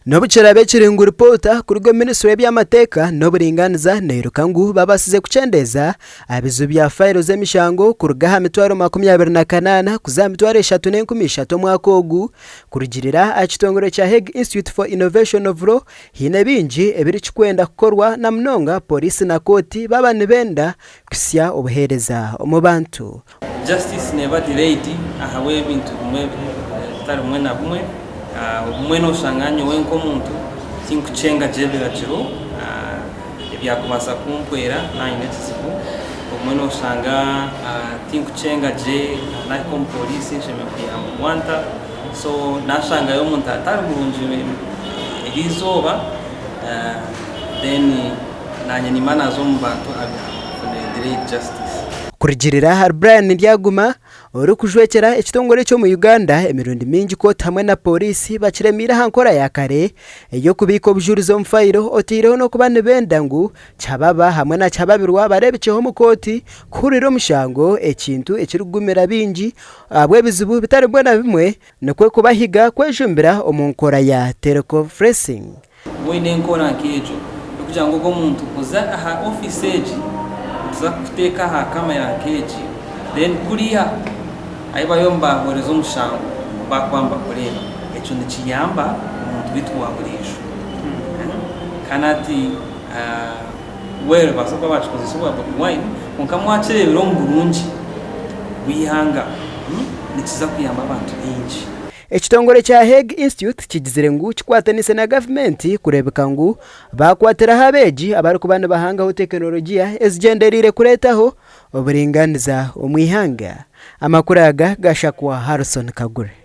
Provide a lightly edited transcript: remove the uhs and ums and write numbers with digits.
N'obu kiraabe kiri ngu ripoota kuruga omu minisitule y'eby'amateeka n'oburingaaniza neeyoreka ngu babaasize kukyendeeza aha bizibu bya faayiro z'emishango kuruga aha mitwaro 28 kuza aha mitwaro 3,300 omwaka ogu, kurugiirira aha kitongore kya Hague Institute for Innovation of Law, haine bingi ebirikikwenda kukorwa na munonga pooriisi na kooti baaba nibenda kuhitsya obuheereza omu bantu. Justice neeba delayed ahabw'ebintu bimwe bitari bimwe na bimwe. Obumwe noshanga nyowe nk'omuntu tinkukyenga gye ebiragiro ebyakubaasa kumpwera naaba nyine ekizibu. Obumwe noshanga tinkukyenga gye nahika omu pooriisi nshemereire kuyambibwa nta. So nashangayo omuntu atari murungi eriizooba then naanye nimba naaza omu bantu abafune delayed justice. Kurugiirira ahari Brian Ndyaguma, orikujwekyera ekitongore eki omu Uganda, emirundi mingi kooti hamwe na pooriisi bakiremiire aha nkora ya kare ey'okubiika obujurizi omu fayiro oteireho n'okuba nibenda ngu Kyababa hamwe na Kyababirwa bareebekyeho omu kooti kuhurira omushango ekintu ekirikugumira baingi ahabw'ebizibu bitari bimwe na bimwe nikwo kubahiga kwejumbira omu nkora ya teleconferencing. Waine enkora nk'egyo y'okugira ngu ogwo omuntu oze aha ofiisi egi, nituza kukuteeka aha kamera nk'egi, then kuriya ahu bariyo nibaahoreza omushango baakuba nibakureeba. Ekyo nikiyamba omuntu waitu wa buriijo. Kandi hati well nibabaasa kuba baakikozesa obwa Bobi Wine kwonka mwakireebera omu burungi bw'eihanga nikiza kuyamba abantu baingi. Ekitongore kya Hague Institute kigizire ngu kikwatanise na gavumenti kureebeka ngu baakwatiraho abeegi abarikuba nibahangaho tekinologiya ezigyendereire kureetaho oburingaaniza omu ihanga. Amakuru aga gashakwa Harrison Kagure.